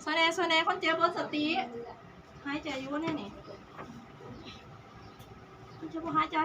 ຊ່ວຍແດ່ ຊ່ວຍແດ່ ຄົນເຈັບໝົດສະຕິ ຫາຍໃຈຢູ່ບໍ່ແນ່ນີ້? ຄົນເຈັບບໍ່ຫາຍໃຈ.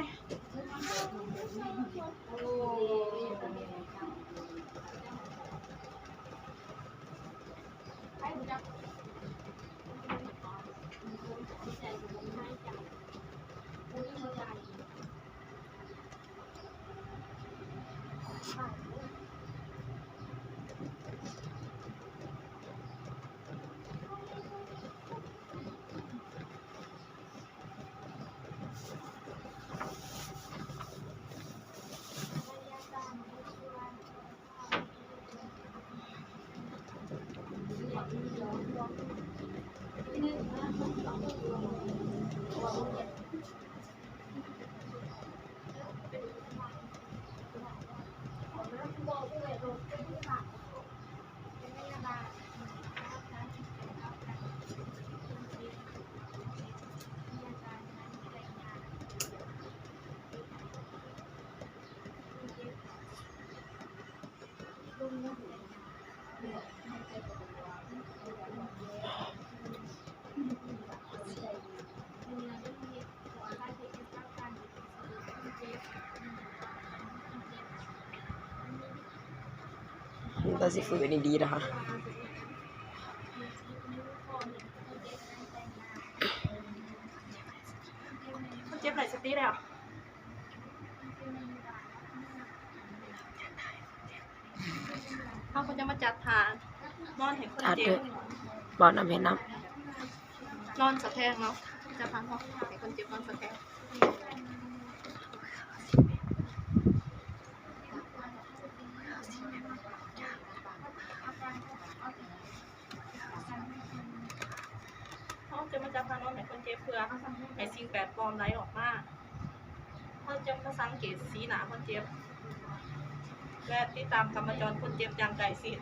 ມັນກໍຊິຟື້ນດີໆ ນະຄະ. ຄົນເຈັບໄດ້ສະຕິແລ້ວ. ເຮົາກໍຈະມາຈັດທ່ານອນໃຫ້ຄົນເຈັບ ເຮັດນ້ຳ ນອນສະແພງເນາະ ຈັດທ່ານອນໃຫ້ຄົນເຈັບນອນສະແພງ. ເຮົາຈະມາຈັດທ່ານອນໃຫ້ຄົນເຈັບ ເພື່ອໃຫ້ສິ່ງແປກປອມໄຫຼອອກມາ. ເຮົາຈະມາສັງເກດສີໜ້າຄົນເຈັບ ແລະ ຕິດຕາມກຳມະຈອນຄົນເຈັບຢ່າງໃກ້ຊິດ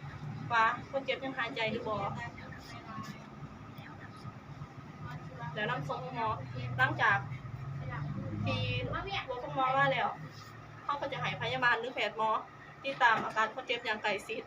ວ່າຄົນເຈັບຍັງຫາຍໃຈຫຼືບໍ່ ແລ້ວນຳສົ່ງໂຮງໝໍ. ຫຼັງຈາກທີ່ບອກໂຮງໝໍມາແລ້ວ ເຮົາກໍຈະໃຫ້ພະຍາບານ ຫຼື ແພດໝໍ ຕິດຕາມອາການຄົນເຈັບຢ່າງໃກ້ຊິດ.